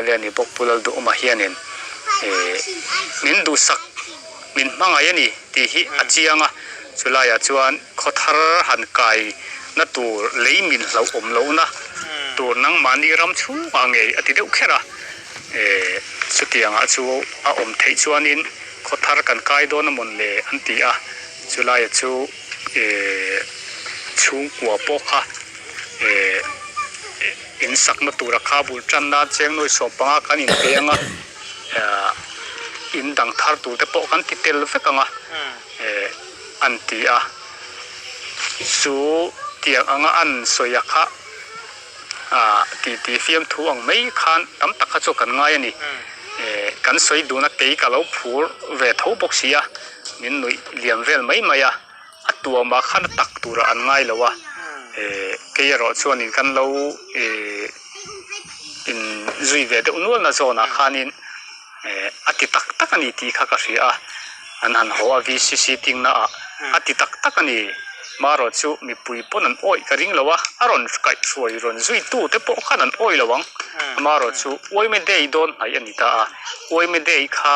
mla ni bawk Pu Lalduhawma hianin min duhsak min hmangaih a ni tih hi a chiang a, chulaiah chuan khawthar han kai na tur lei min hlauhawm lohna tur nangmahni ram chhungah ngei a ti deuh kher a, chutiangah chu a awm theih chuanin khawthar kan kai dawn a mawn le an ti a, chulaia chu chhungkua pawh kha in sakna tura kha bul tan nan cheng nuai 15 kan inpe ang a, in dang thar tur te pawh kan ti tel vek ang a an ti a, chu tiang anga an sawi a kha tih tih fiamthu ang mai khan tam tak kha chu kan ngai a ni, kan sawi dun a kei ka lo phur ve tho bawk si a, min nuih liam vel mai mai a. A tuamah khan a tak turah an ngai lo a, kei erawh chuanin kan lo in zui ve deuh nual na zawnah khanin a ti tak tak a ni tih kha ka hria a, an han haw a VCC tingna ah a ti tak tak a ni. Marawh chu mipui pawn an awih ka ring lo a, a rawn kaihhruai rawn zui tu te pawh khan an awih lo ang. Marawh chu Uaime Day dawn hnaih a ni ta a, Uaime Day kha.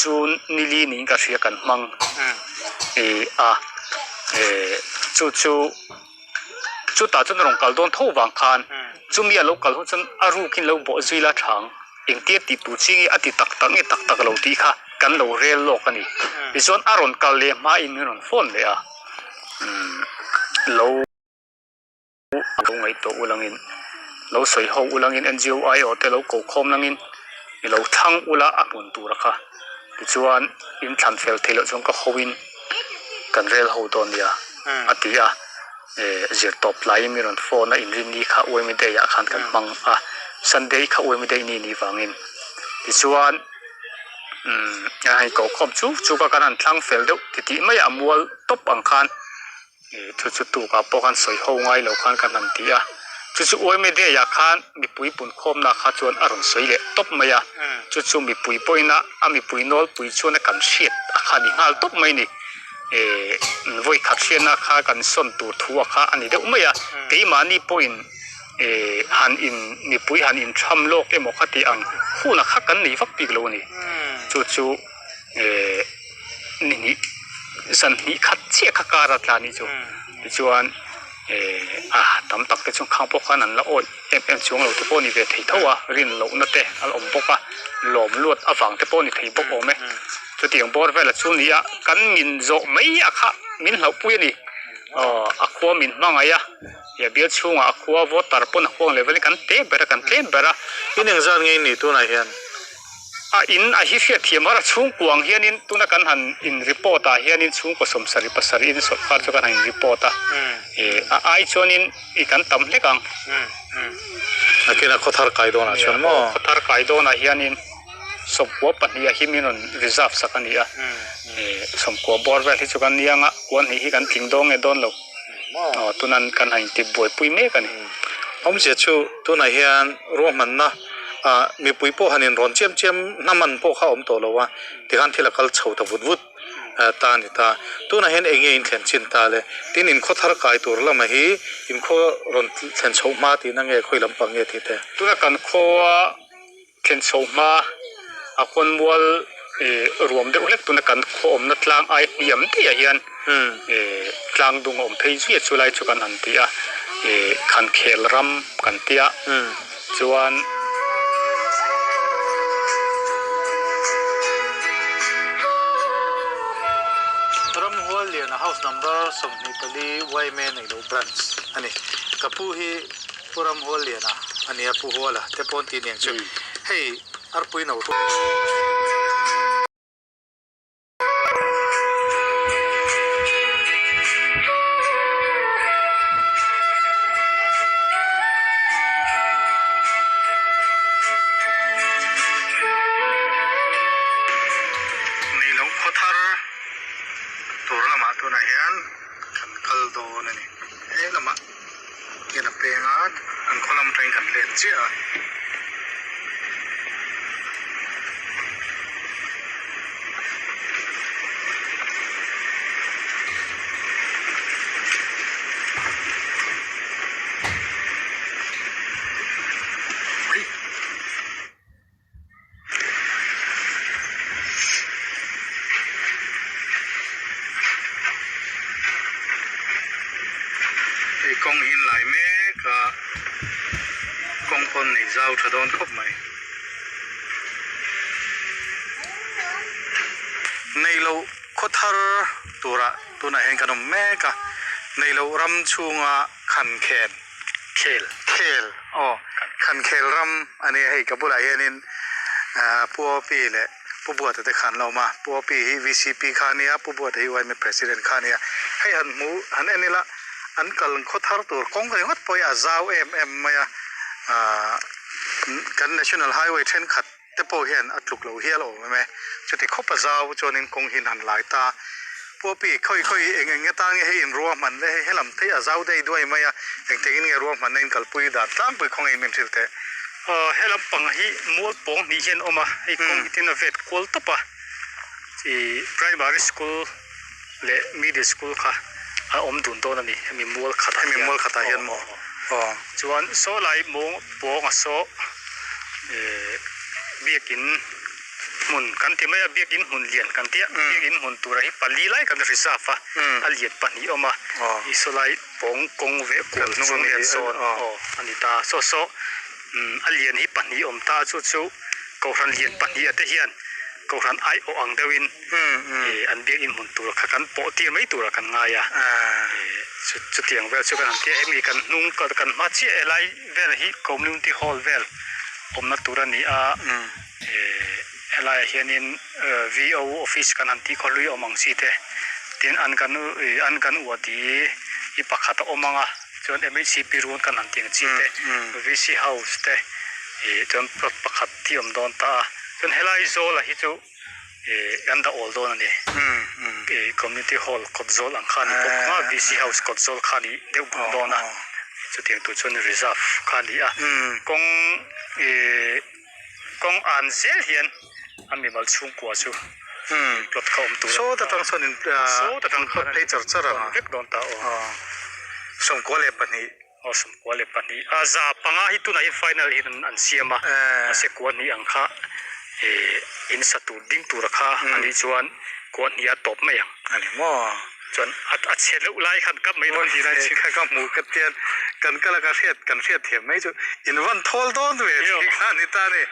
June nili niin ka hria kan hmang a chu chu chutah chuan a rawn kal dawn tho vang khan chumi a lo kal hun chuan a rukin lo bawh zui la tha ang engtia tih tur chi nge a ti tak tak nge tak tak lo tih kha kan lo rel lawk a ni tichuan a rawn kal leh hmain min rawn phone leh a lo. Lo ngaihtuah ulangin, lo sawi ho ulangin NGO aiawh te lo ko khawm langin i lo thlang ula a hmun tur a kha. Tichuan in thlan fel theih loh chuan ka hoin kan rel ho dawn nia a ti a. Zirtawp tlaiin mi rawn phone a inrinni kha Uaimi Day ah khan kan hmang a, Sunday kha Uaimi Day ni ni vangin. Tichuan hei ko khawm chu chu ka kan han thlang fel deuh titih mai a, a mual tawp ang khan. Chu chu tukah pawh khan sawi ho ngai lo khan ka hnan ti a, chu chu Uaime Day-ah khan mipui punkhawmna kha chuan a rawn sawi leh tawp mai a, chu chu mipui pawhin a a mipui nawlpui chuan a kan hriat a kha ni nghal tawp mai ni. Vawi khat hriatna kha kan sawn tur thu a kha a ni deuh mai a, keimahni pawhin han in mipui han intham lawk emaw kha tih ang hunah kha kan nei vak bik lo a ni. Chu chu. Ni hnih zan hnih khat chiah kha kar a tla nih chu tichuan a tam tak te chu khang pawh khan an la awih em em chuang lo te pawh a ni ve thei tho a rin lohna te a awm bawk a lawm luat avang te pawh a ni thei bawk awm e chutiang bawr vela chu ni a kan min zawh mai a kha min hlauhpui a ni aw a khua min hmangaih a ih bial chhungah a khua voter pawn a huang leh velin kan te ber a kan tlem ber a. In engzat nge in nih tunah hian? A in a hi hriat thiam har a chhungkua ang hianin tuna kan han in report ah hianin chhungkaw 77 in sawrkar chu kan han in report a ih a ai chuanin ih kan tam hlek ang. Nakin a khawthar kai dawnah chuan maw? Khawthar kai dawnah hianin 92 ah hi min rawn reserve sak a ni a ih 90 bawr vel hi chu kan nia anga kuan hnih hi kan tling dawn nge dawn lo aw tunan kan han inti buaipui mek a ni. Awmzia chu tunah hian ruahmanna ah mipui pawh han inrawn chiam chiam hnaman pawh kha a awm tawh lo a, tikhan thil a kal chho ta vut vut ta a ni ta. Tunah hian eng nge in thlen chin ta le? Tin, in khaw thar kai tur lama hi in khaw rawn thlen chhoh hma tihna nge khawi lampang nge tih te? Tuna kan khaw thlen chhoh hma a kawn mual ruam deuh hlek tuna kan khaw awmna tlang ai hniam daih ah hian tlang dung a awm phei zui a chulai chu kan han ti a khankhel ram kan tia chuan. Ramhual liana house number 24 yma neilo branch a ni. Ka pu hi Pu Ramhual liana a nia Pu Huala te pawn tih niang chu hei arpui no ru. Neilo khawthar tur lamah tunah hian kan kal dawn a ni he lamah. Hian a peng a, an khaw lam atangin kan let chiah a. Zau tha dawn khawp mai. Neilo khaw thar turah tunah hian kan awm mek a, neilo ram chhunga khan khen khel khel aw khan khel ram a nia hei ka bulah hianin ah Pu Opi leh Pu Buata te khan la awm a, Pu Opi hi VCP kha a nia, Pu Buata hi yma President kha a nia. Hei han hmu han en ila an kal khaw thar tur kawng ringawt pawh hi a zau em em mai a, ah kan National Highway thenkhat te pawh hian a tluk lo hial awm em e. Chuti khawp a zau chuanin kawng hi han lai ta. Pu Opi khawi khawi eng eng nge tan nge hei in ruahman le hei helam te hi a zau dei duai mai a, engtengin nge ruahmanna in kalpui dan tlangpui khawnge in min hrilh teh. Aw he lampang hi mual pawng hnih hian a awm a, hei kawng hi tin a vet kual tawp a, ih primary school leh middle school kha a awm dun dawn a ni hemi mual khatah hian hemi mual khatah hian maw aw chuan saw lai mawng pawng a saw ih biakin hmun kan ti mai a biakin hmun lian kan tia biakin hmun tura hi pali lai kan reserve a a lian pahnih a awm a ih saw lai. Pawng kawng veh kual chung hian sawn aw a ni ta. Saw saw a lian hi pahnih awm ta chu chu Kohhran lian pahnih te hian Kohhran ai awh ang deuhin an biakinn hmun tur kha kan pawh tir mai turah kan ngai a. Chutiang vel chu kan han tia hemi kan hnung kan hma chiah helai vel hi Community Hall vel awmna tur a ni a. Helaiah hianin VO office kan han tih khaw hlui awm ang chi te tin an kan an kan uah tih hi pakhat a awm ang a chuan MHCP run kan han tih ang chi te VC house te ih chuan plot pakhat hi a awm dawn ta a chuan helai zawlah hi chu ih kan dah awl dawn a ni ih community hall kawt zawl ang kha a ni bawk ang a VC house kawt zawl kha a ni deuh bawk dawn a chutiang tur chuan reserve kha a ni a kawng ih. Kawng an zel hian a mimal chhungkua chu plot kha awm tur a ni ta. Saw ta tang sawn in plot phei char char ang a. Vek dawn ta aw. 12. Aw 12. A za panga hi tunah hian final hian an siam a. Mahse kua hnih ang kha in sa tur ding tura kha a nih chuan kua hnih a tawp mai ang. A ni maw? Chuan a chhe deuh lai khan kap mai dawn tih lai chu. Kha ka hmu ka tian kan kal a ka hriat kan hriat thiam mai chu in van thawl dawn ve tih kha a ni ta a ni.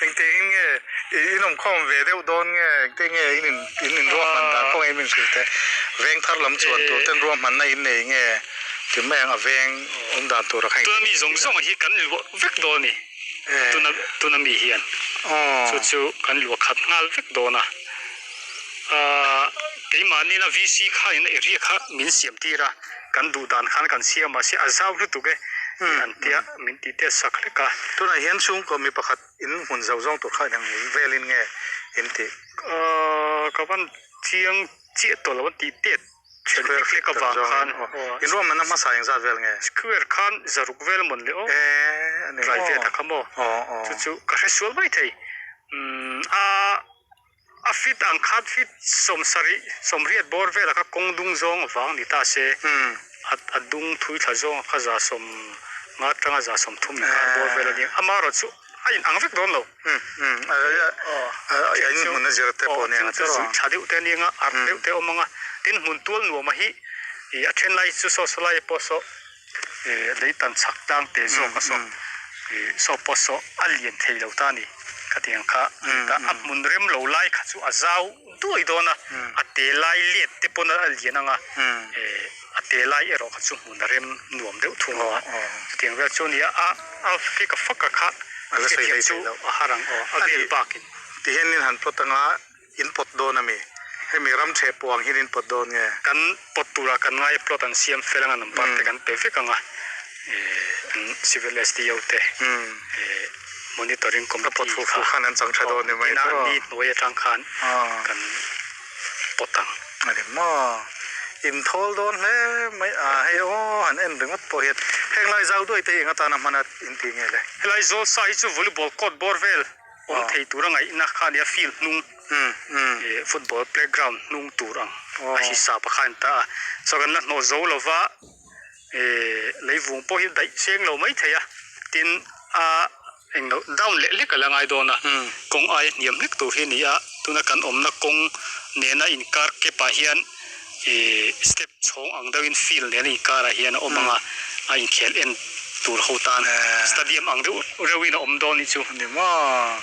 Engtiangin nge in awm khawm ve deuh dawn nge engtiang nge in in in ruahman dan kawng em in hrilh teh. Veng thar lam chuan tur ten ruahmanna in nei nge ti mai ang a veng awm dan tur a kha Tuna mi zawng zawng hi kan luah vek dawn a ni. Tuna tuna mi hian chu chu kan luah khat nghal vek dawn a. Ahh keimahni na VC khain area kha min siam tir a, kan duh dan khan kan siam mahse a zau lutuk e tih an tia min tih te sak hlek a. Tunah hian chhungkaw mi pakhat in hmun zau zawng tur kha eng velin nge in tih? Ahh ka van chiang chiah tawh lo an tih tet then hlek hlek avang khan in ruahmanna hmasa eng zat vel nge? Square khan zaruk vel amawn le aw private a kha maw chu chu ka hre sual mai thei umm a. A fit ang khat fit sawmsarih sawmriat bawr velah kha kawng dung zawng avang ni ta se, a dung thui thla zawng a kha za sawm nga atanga za sawm thum inkar bawr vel a ni. Amaherawh chu a in ang vek dawn lo. Tha deuh te a ni anga, arh deuh te a awm anga, tin hmun tual nuama hi a then lai chu saw saw lai pawh saw Lei tan chhak tlang te zawk a saw ih saw pawh saw a lian thei lo ta a ni khatiang kha a ni ta a hmun rem lo lai kha chu a zau duai dawn a a te lai let te pawn a lian ang a eh a te lai erawh kha chu hmun a rem nuam deuh thung ang a chutiang vel chu a ni a a fik a fak a kha hrethiam chu a har ang aw a vel bakin. Tihian in han plot anga In pawt dawn a mi? Hemi ram theh pawh ang hian in pawt dawn nge? Kan pawt turah kan ngai plot an siam fel anga number te kan pe vek anga an civil SDO te monitoring committee kha khan an chang tha dawn ni mai ina ni hnuai atang khan kan pawt ang. A ni maw? In thawl dawn hle mai a hei aw han en ringawt pawh hian heng lai zau duai te eng atana hman a in ti nge le? Helai zawl sa hi chu volleyball court bawr vel awm thei tura ngaihna kha a nia field hnung ih football playground hnung tur ang a hisap a kha a ni ta a chuan kan la hnawh zo lova ih leivung pawh hi daih cheng lo mai thei a tin a englo down leh hlek a la ngai dawn a kawng aia hniam hlek tur hi a ni a tuna kan awmna kawng nena inkar kep ah hian ih step chhawng ang deuhin field nena inkar ah hian a awm ang a a inkhel en. tur ho tan stadium ang deuh reuhin a awm dawn nih chu. Ni maw?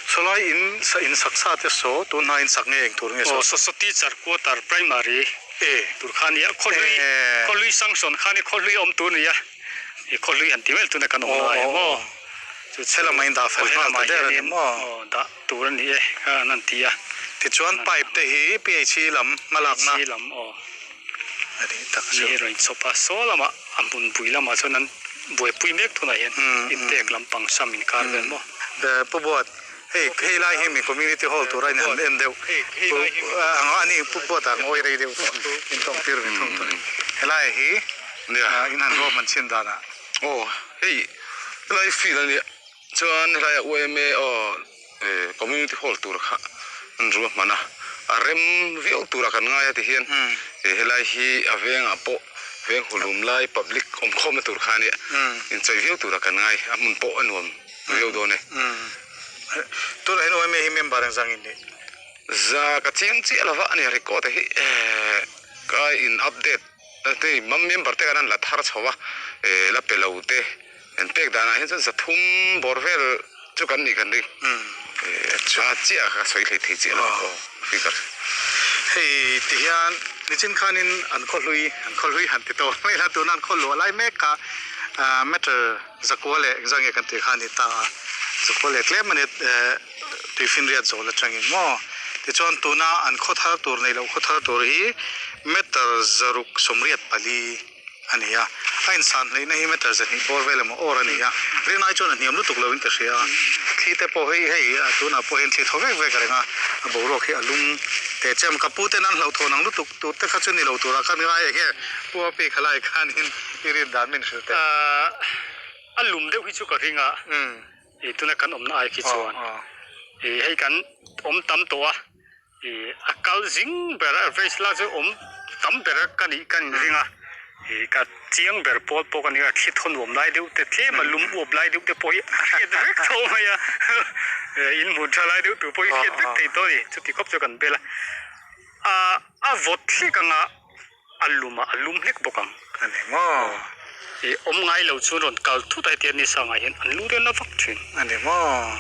Sawlai in in sak sa te saw tun hna in sak nge eng tur nge saw? Aw saw teacher quarter primary tur kha nia khawhlui khawhlui sanction kha ni khawhlui awm tur nia i khawhlui han ti vel tuna kan awm lai maw chu chu helama in dah fel nghal ta der a ni maw? Aw dah tur a ni e kha an han ti a. Tichuan pipe te hi PHE lam hmalakna. PHE lam aw. A nih tak chu. Ni rawn chawp a, saw lamah a hmun bui lamah chuan an buaipui mek tunah hian inpek lampang sam inkar vel maw. Pu Buat, hei hei lai hi mi community hall tura in han en deuh pu ang a ni Pu Buat a ngawi rei deuh tawh in tawng tir ve thung tawh helai hi in han ruahman chhin danah. Aw hei helai field a nia chuan helai a UMA aw Community hall tur kha an ruahman a, a rem viau turah kan ngai a ti hian helai hi a vengah pawh veng hulum lai public awmkhawmna tur kha a nia, inchawih viau turah kan ngai, a hmun pawh a nuam viau dawn e. Tunah hian OMA hi member engzang in nih? Za ka chiang chiah lova a nia record hi ka in update hei member te kan han la thar chho a, la pe lo te. En pek danah hian chuan zathum bawr vel chu kan nih kan ring. A chiah ka sawi hlei thei chiah lo aw figure. Hei ti hian nichin khanin an khaw hlui an khaw hlui han ti tawh mai la tuna an khaw luah lai mek kha meter zakua leh engzah nge kan tih kha a ni ta a, zakua leh tlem a ni tuifinriat zawl atangin maw tichuan tuna an khaw thar tur neih loh khaw thar tur hi meter zaruk 84. A ni a, a insan hleihna hi meter 200 bawr vel emaw awr a ni a, rinai chuan a hniam lutuk loin ka hria a, thli te pawh hi hei tunah pawh hian thli thaw vek vek a reng a, a boruak hi a lum teh chiam, ka pu ten an hlauhthawn ang lutuk tur te kha chu ni lo turah khan ngai eng nge Pu Api khalai khanin i rin dan min hrilh teh. A lum deuh hi chu ka ring a, tuna kan awmna ai khi chuan hei kan awm tam tawh a, Ih a kal zing ber a average la chu awm tam ber a ka nih ka inring a, ih ka chiang ber pawl pawh ka ni a, thli thaw nuam lai deuh te tlem a lum uap lai deuh te pawh hi a hriat vek tho mai a, in hmun tha lai deuh tur pawh hi hriat vek thei tawh a ni, chuti khawp chu kan bel a, ah a vawt hlek ang a. A lum a, a lum hlek bawk ang. A ni maw? Ih, awm ngai lo chu rawn kal thut a hetiang nisa ngai hian an lu rel na vak thin. A ni maw?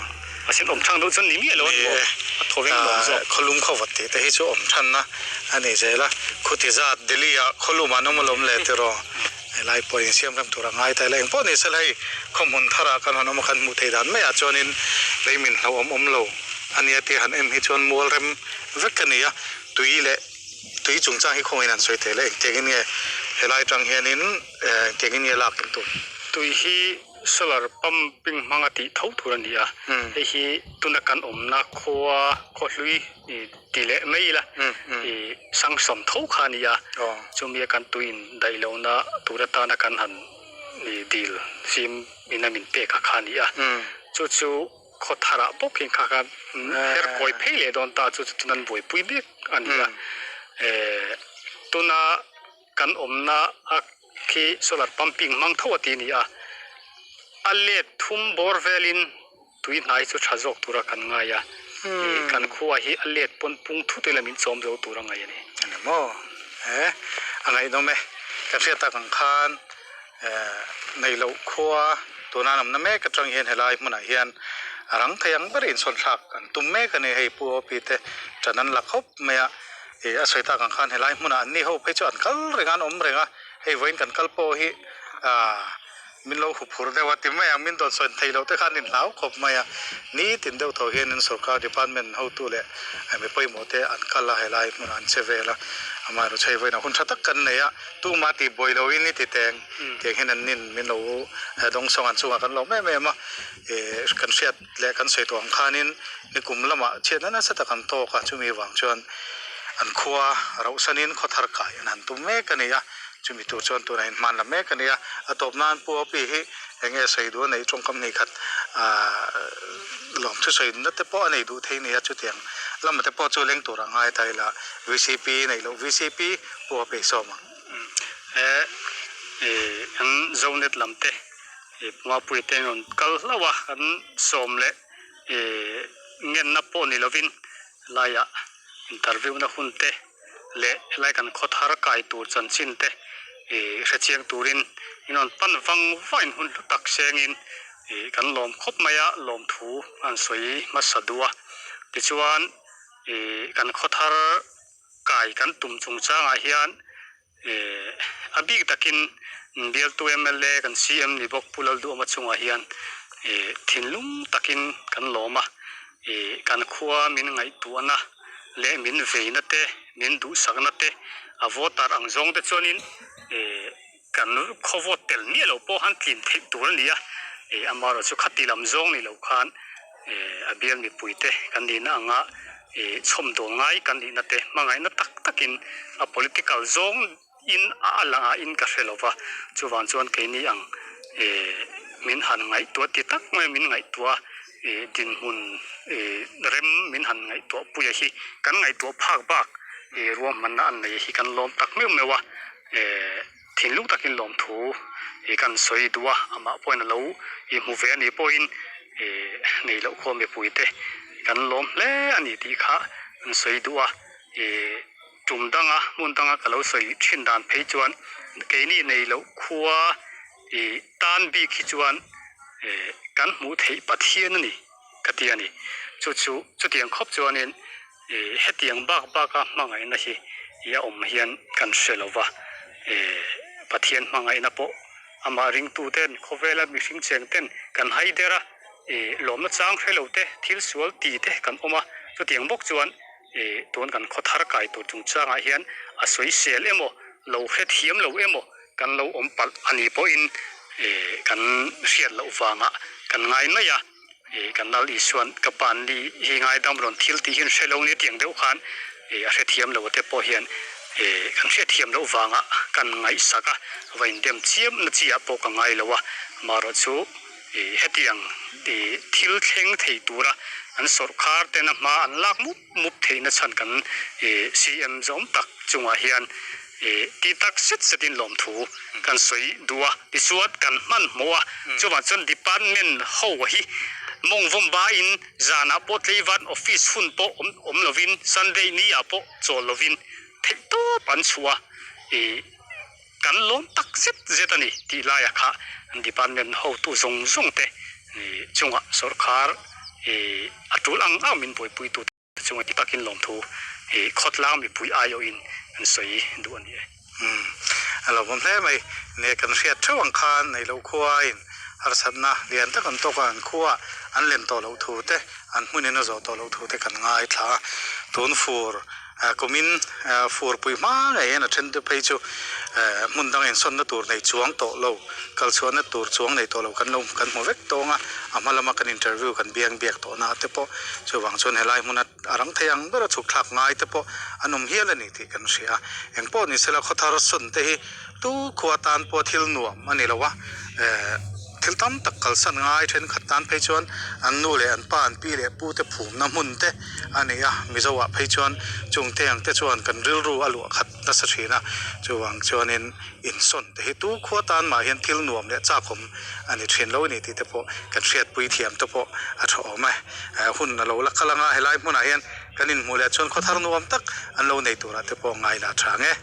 Mahse awm thang deuh chuan ni miah lo a ni maw? A thaw veng lawm zawk. Khawlum khaw vat tih te hi chu awm thanna a ni zel a. Khuti zat Delhi ah khawlum an awm alawm le tiraw? Helai pawh insiam rem tur a ngai ta ila. Engpawh ni sela hei khawhmun tharah kan han awm a, kan hmuh theih dan maiah chuanin lei min hlauhawm awm lo a nia tih han en hi chuan mual rem vek a ni a, tui leh Tui chungchang hi khawngin an sawi thei le, engtiangin nge helai atang hianin engtiangin nge lak in tum? Tui hi solar pumping hmanga tih tho tur a ni a, hei hi tuna kan awmna khua khawhlui ti leh mai ila sanction tho kha a ni a, chumi a kan tui in daih lohna tur atana kan han dil fim in a min pek a kha a ni a, chu chu. Khaw tharah bawk hian kha kha her kawi phei leh dawn ta chu chu tuna an buaipui mek a ni a. Eh tuna kan awmna a khi solar pumping hmang tho a ti a ni a. A let thum bawr velin tui hnai chu tha zawk tura kan ngai a. Eh kan khua hi a let pawn pung thut ila min chawm zo tur a ngaih a ni. A ni maw? Eh a ngaihnawm e. Kan hriat tak ang khan Nei loh khua tuna an awmna mek atang hian helai hmunah hian a rang thei ang ber insawn thlak an tum mek a ni. Hei Pu Opi te ṭan an la khawp mai a, ih a sawi tak ang khan helai hmunah an ni ho phei chu an kal reng a, an awm reng a, hei vawiin kan kal pawh hi ah min lo huphur deuh a ti mai ang, min dawn sawn thei loh te khan an inhlau khawp mai a, nitin deuh tho hianin sorkar department hotu leh mi pawimawh te an kal a, helai hmunah an che vel a, amaherawhchu hei vawiinah hun ṭha tak kan nei a. Tuma tih buai lo in i ti teng tiang hian an nin min lo dawng sawng an chungah kan lawm em em a, ih kan hriat leh kan sawi tawh ang khanin nikum lamah chhiatna nasa tak an tawk a, chumi vang chuan an khua rauhsanin khaw thar kai an han tum mek a ni a, chumi tur chuan tunah in hman la mek a ni a, a tawp nan Pu Opi hi eng nge sawi duh a neih tawngkam hnih khat ah lawm thu sawi na te pawh a nei duh thei a ni a, chutiang lamah te pawh chu leng tur a ngai ta ila vcp neih loh vcp pawh a peih sawm ang. He an Zonet lam te Pumapui te an rawn kal hlauh a, an sawm leh ngenna pawh ni lovin helaiah interview na hun te leh helai kan khaw thar kai tur chanchin te. Ih hrechiang turin in rawn pan vang vang in hun hlu tak sengin ih kan lawm khawp mai a, lawmthu an sawi hmasa duh a. Tichuan ih kan khawthar kai kan tum chungchangah hian ih a bik takin bialtu mla kan CM ni bawk Pu Lalduhawma chungah hian ih thinlung takin kan lawm a. Ih kan khua min ngaihtuahna leh min veina te, min duhsakna te a voter ang zawng te chuanin ih kan khaw vote tel miah lo pawh han tlin theih tur a ni a, ih amaherawh chu khati lam zawng ni lo khan ih a bial mipui te kan nihna anga ih chhawmdawl ngai kan nihna te hmangaihna tak takin a political zawng in a a lang ah in ka hre lo va, chuvang chuan keini ang ih min han ngaihtuah ti tak mai min ngaihtuah ih dinhmun ih rem min han ngaihtuah puia hi kan ngaihtuah phak bak ih ruahmanna an nei hi kan lawm tak meuh meuh a ih thinlung takin lawmthu ih kan sawi duh a amah pawhin a lo ih hmu ve a nih pawhin ih nei loh khaw mipui te kan lawm hle a ni tih kha an sawi duh a ih. Tum danga hmun danga ka lo sawi thin dan phei chuan keini nei loh khua ih tan bik hi chuan eh kan hmuh theih Pathian a ni ka ti a ni. Chu chu chutiang khawp chuanin ih hetiang bak baka hmangaihna hi ih a awm hian kan hre lo va, eh Pathian hmangaihna pawh amah ringtuten khawvela mihring cheng ten kan hai der a, ih lawmna chang hre lo te thil sual ti te kan awm a, chutiang bawk chuan Ih tun kan khaw thar kai tur chungchangah hian a sawisel emaw, lo hrethiam lo emaw kan lo awm palh a nih pawhin ih kan hriat loh vangah kan ngai mai a. Ih kan Lal Isuan ka pan ni hi ngaidam rawn thil tih hi an hre lo nia tiang deuh khan ih a hrethiam lo te pawh hian ih kan hriatthiam loh vangah kan ngaihsak a, va indem chiam na chi ah pawh ka ngai lo a, amaherawhchu Ih hetiang ih thil thleng thei tura an sawrhkhar tena hma an lak mup mup theihna chhan kan ih CM zawm tak chungah hian ih tih tak zet zetin lawmthu kan sawi duh a. Tichuan kan hmanhmawh a, chuvang chuan department ho hi mawngvawm bain zanah pawh tleivan office hun pawh awm awm lovin Sunday ni ah pawh chawl lovin theihtawp an chhuah a ih Kan lawm tak zet zet a ni tih laia kha department hotu zawng zawng te chungah sawrkar a tul ang ang min buaipuitu te chunga ti takin lawmthu khawtlang mipui aiawhin an sawi duh a ni e. Umm a lo awm hle mai. Nia kan hriat theuh ang khan neilo khuain harsatna lian tak an tawk a, an khua an len tawh loh thu te, an hmunin a zawh tawh loh thu te kan ngaithla a. Tun fur Kumin furpui hma ngei hian a then te phei chu hmun dang insawnna tur nei chuang tawh lo, kal chhuahna tur chuang nei tawh lo kan lo kan hmu vek tawng a, a hma lama kan interview kan biang biak tawhna ah te pawh chuvang chuan helai hmuna a rang thei ang bera chhuk thlak ngai te pawh an awm hial a ni tih kan hria a. Engpawh ni sela khawthar sawn te hi tu khua tan pawh thil nuam a ni lo a, Thil tam tak kalsan ngai thenkhat tan phei chuan an nu leh an pa, an pi leh pu te phumna hmun te a ni a, Mizo ah phei chuan chung te ang te chuan kan rilru a luah khat nasa thin a, chuvang chuanin insawn te hi tu khua tan mah hian thil nuam leh chakawm a ni thin lo a ni tih te pawh kan hriatpui thiam te pawh a tha awm e. Hun a lo la kal anga helai hmunah hian kan inhmuh leh chuan khawthar nuam tak an lo nei turah te pawh ngaila tha ang e.